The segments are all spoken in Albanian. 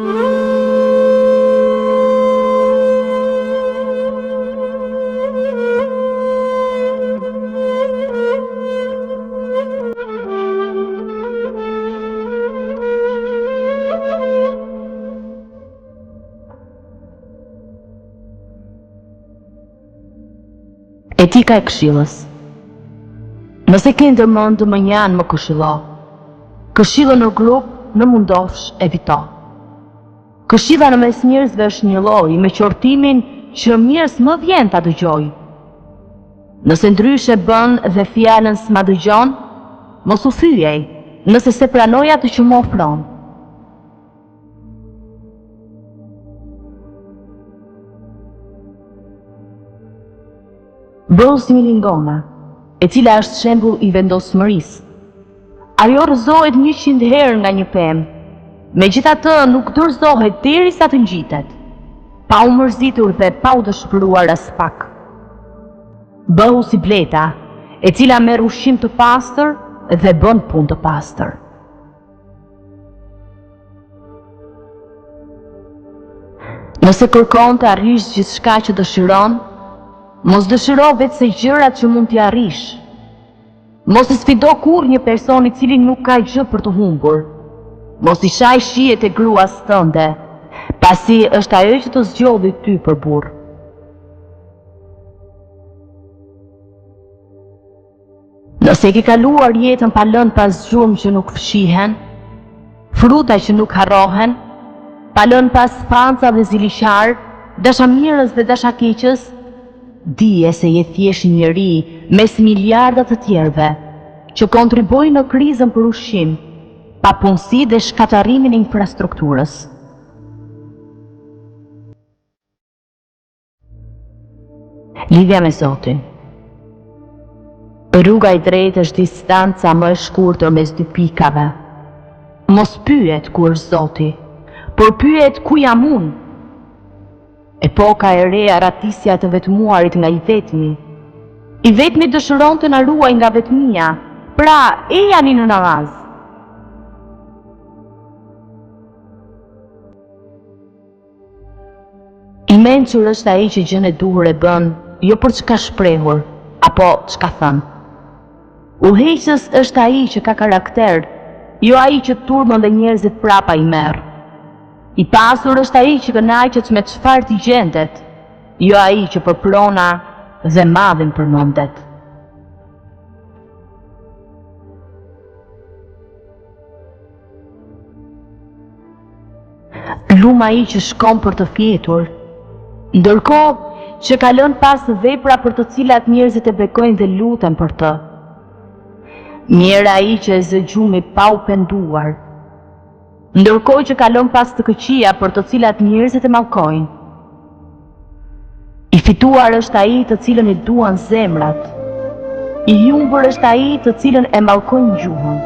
Etika e këshillës. Nëse ke ndërmend mënjanë më këshillo. Këshillën në grup në mundofsh evito. Këshilla në mes njerëzve është njëlloj me qortimin që mirë s'më vjen ta dëgjoj. Nëse ndryshe bën dhe fjalën s'ma dëgjon, mos u fyej, nëse s'e pranoj atë që më ofron. Bëhu si milingona, e cila është shembull i vendosmërisë. Ajo rrëzohet 100 herë nga një pemë, megjithatë nuk dorëzohet derisa të ngjitet, pa u mërzitur dhe pa u dëshpëruar aspak. Bëhu si bleta, e cila merr ushqim të pastër dhe bën punë të pastër. Nëse kërkon të arrish gjithçka që dëshiron, mos dëshiro veçse gjërat që mund t'i arrish. Mos e sfido kurrë një person i cili nuk ka gjë për të humbur. Mos i shaj shijet e gruas tënde, pasi është ajo që të zgjodhi ty për burrë. Nëse e ke kaluar jetën pa lënë pas gjurmë që nuk fshihen, fruta që nuk harrohen, pa lënë pas fansa dhe ziliqarë, dashamirës dhe dashakeqës, dije se je thjesht një njeri mes miliarda të tjerëve që kontribuojnë në krizën për ushqim, papunësi dhe shkatërrimin e infrastrukturës. Lidhja me Zotin. Rruga e drejtë është distanca më e shkurtër mes dy pikave. Mos pyet ku është Zoti, por pyet ku jam unë. Epoka e re arratisja e të vetmuarit nga i vetmi. I vetmi dëshiron të na ruajë nga vetmia, pra ejani në namaz. I mençur është ai që gjënë e duhur e bën, jo për ç'ka shprehur, apo ç'ka thënë. Udhëheqës është ai që ka karakter, jo ai që turmën dhe njerëzit prapa i merr. I pasur është ai që kënaqet me çfarë t'i gjendet, jo ai që për prona dhe madhin përmendet. Lum ai që shkon për të fjetur, ndërkohë që ka lënë pas vepra për të cilat njerëzit e bekojnë dhe luten për të. Mjerë ai që e zë gjumi pa u penduar, ndërkohë që ka lënë pas të këqija për të cilat njerëzit e mallkojnë. I fituar është ai të cilën e duan zemrat. I humbur është ai të cilën e mallkojnë gjuhën.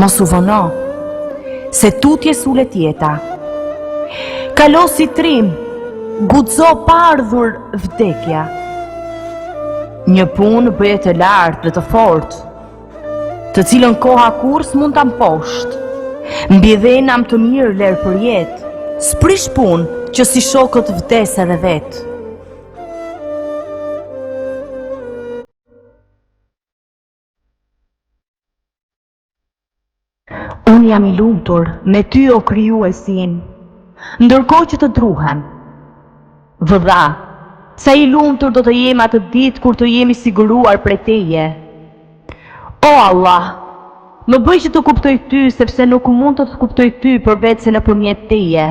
Mos u vono, se tutje sulet jeta. Kalo si trim, guxo pa ardhur vdekja. Një punë bëje të lartë dhe të fortë, të cilën koha kurrë s'mund ta mposhtë. Mbi dhe nam të mirë lër për jetë, s'prish punë që si shokët vdes edhe vetë. Unë jam i lumtur me ty o krijuesi im, ndërkohë që të druhem. Vëlla, sa i lumtur do të jem atë ditë kur të jem i siguruar prej teje. O Allah, më bëj që të kuptoj ty sepse nuk mund të të kuptoj ty përveçse nëpërmjet teje.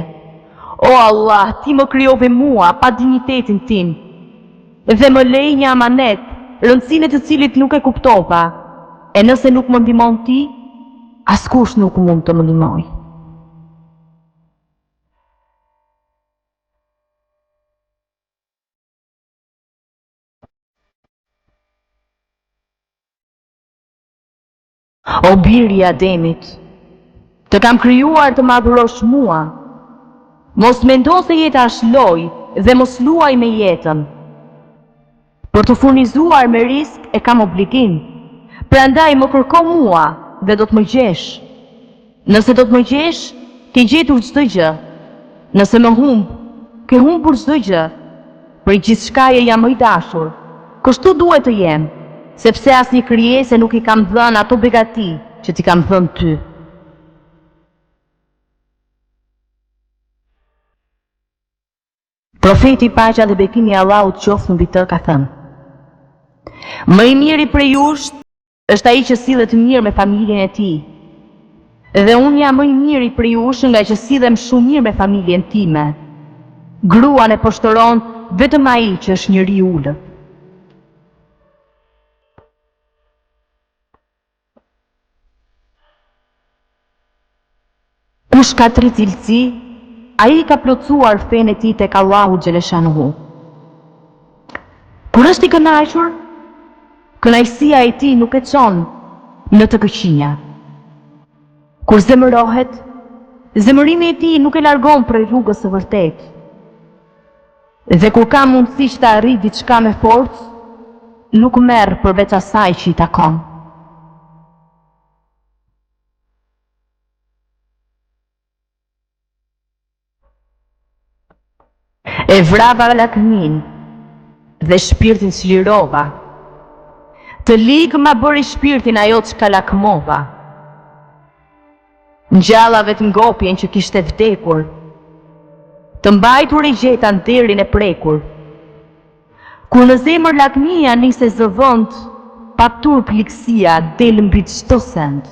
O Allah, ti më krijove mua pa dinjitetin tim dhe më le një amanet, rëndësinë e të cilit nuk e kuptova, e nëse nuk më ndihmon ti, askush nuk mund të më ndihmojë. O bir i Ademit, të kam krijuar të më adhurosh mua. Mos mendo se jeta është lojë dhe mos luaj me jetën. Për të furnizuar me risk e kam obligim. Prandaj më kërko mua dhe do të më gjesh. Nëse do të më gjesh, ke gjetur çdo gjë. Nëse më humb, ke humbur çdo gjë. Prej gjithçkaje jam më i dashur. Kështu duhet të jem, sepse asnjë krijese nuk i kam dhënë ato begati që t'i kam dhënë ty. Profeti paqja dhe bekimi i Allahut qoftë mbi të ka thënë: Më i miri prej jush është ai që sillet mirë me familjen e tij. Dhe unë jam më i miri prej jush ngaqë sillem shumë mirë me familjen time. Gruan e poshtëron vetëm ai që është njeri i ulët. Kush ka tri cilësi, ai ka plotësuar fenë e tij tek Allahu xheleshanuhu. Kur është i kënaqur, kënaqësia e tij nuk e çon në të këqija. Kur zemërohet, zemërimi i tij nuk e largon prej rrugës së vërtetë. Dhe kur ka mundësi që të arrijë diçka me forcë, nuk merr përveç asaj që i takon. E vrava lakminë dhe shpirtin çlirova. Të lig ma bëri shpirtin ajo çka lakmova. Ngjalla vetëngopjen që kishte vdekur. Të mbajtur e gjeta nderin e prekur. Kur në zemër lakmia nis e zë vend, pa turp ligësia del mbi çdo send.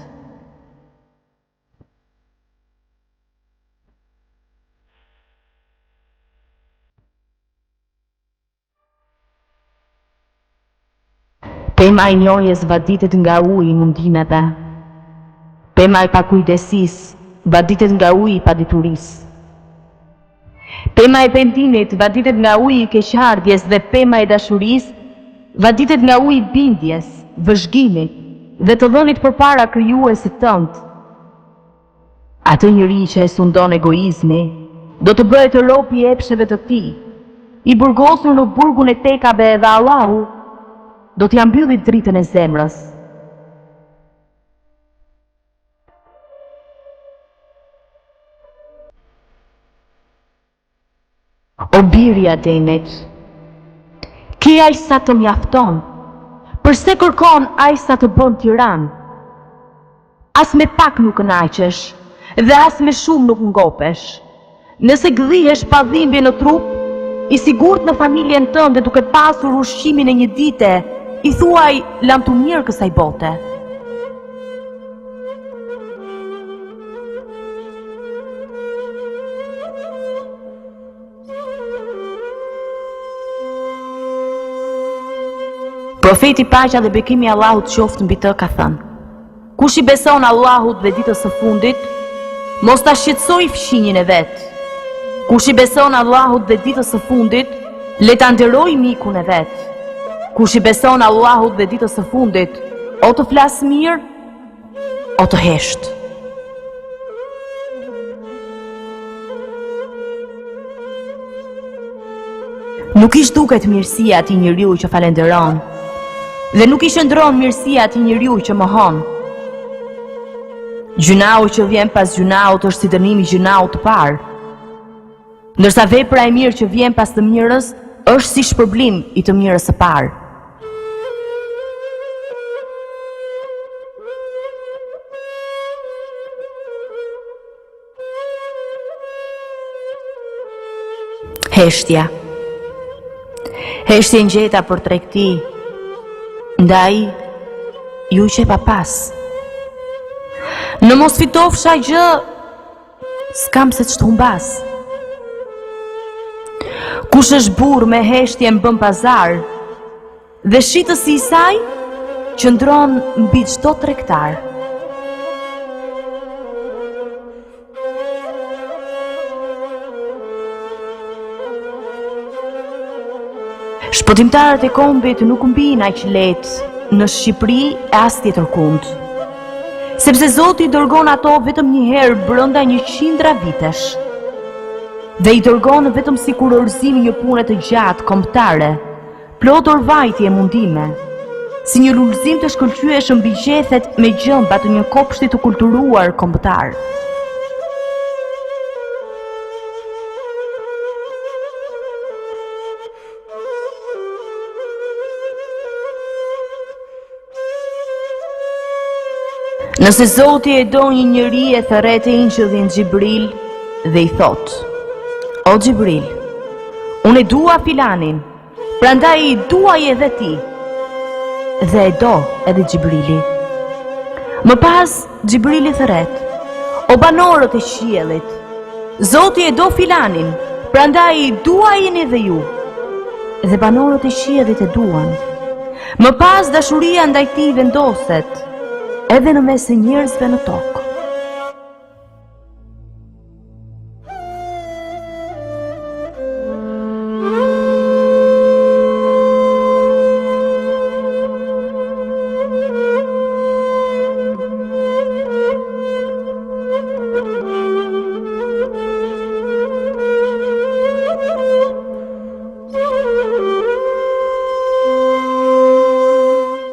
Pema e njohjes vaditet nga uji i mundimeve. Pema e pakujdesisë vaditet nga uji i paditurisë. Pema e pendimit vaditet nga uji i keqardhjes dhe pema e dashurisë vaditet nga uji i bindjes, vëzhgimit dhe të dhënit përpara Krijuesit tënd. Atë njeri që e sundon egoizmi, do të bëhet rob i epsheve të tij, i burgosur në burgun e tekave dhe Allahu do t'ia mbylli dritën e zemrës. O bir i Ademit, ke aq sa të mjafton, përse kërkon aq sa të bën tiran? As me pak nuk kënaqesh dhe as me shumë nuk ngopesh. Nëse gdhihesh pa dhimbje në trup, i sigurt në familjen tënde duke pasur ushqimin e një dite, i thuaj lamtumirë kësaj bote. Profeti paqja dhe bekimi i Allahut qoftë mbi të ka thënë: Kush i beson Allahut dhe ditës së fundit, mos ta shqetësojë fqinjin e vet. Kush i beson Allahut dhe ditës së fundit, le ta nderojë mikun e vet. Kush i beson Allahut dhe ditës së fundit, o të flasë mirë, o të heshtë. Nuk i zhduket mirësia atij njeriu që falënderon dhe nuk i qëndron mirësia atij njeriu që mohon. Gjynahu që vjen pas gjynahut është si dënimi i gjynahut të parë. Ndërsa vepra e mirë që vjen pas të mirës është si shpërblim i të mirës së parë. Heshtja. Heshtjen gjeta për tregti, ndaj iu qepa pas. Në mos fitofsha gjë, S'kam se ç'të humbas. Kush është burrë me heshtjen bën pazar dhe shitësi i saj qëndron mbi çdo tregtar. Shpëtimtarët e kombit nuk mbijnë aq lehtë në Shqipëri e as tjetërkund. Sepse Zoti i dërgon ato vetëm një herë brenda një qindra vitesh. Dhe i dërgon vetëm si kurorëzim i një pune të gjatë kombëtare, plot orvajtje e mundime. si një lulëzim të shkëlqyeshëm mbi gjethet me gjemba të një kopshti të kulturuar kombëtar. Nëse Zoti e do një njeri e thërret engjëllin Xhibril dhe i thotë: O Xhibril, unë e dua filanin, prandaj duaje edhe ti. Dhe e do edhe Xhibrili. Më pas Xhibrili thërret: O banorët e qiellit, Zoti e do filanin, prandaj duajeni edhe ju. Dhe banorët e qiellit e duan. Më pas dashuria ndaj tij vendoset edhe në mes të njerëzve në tokë.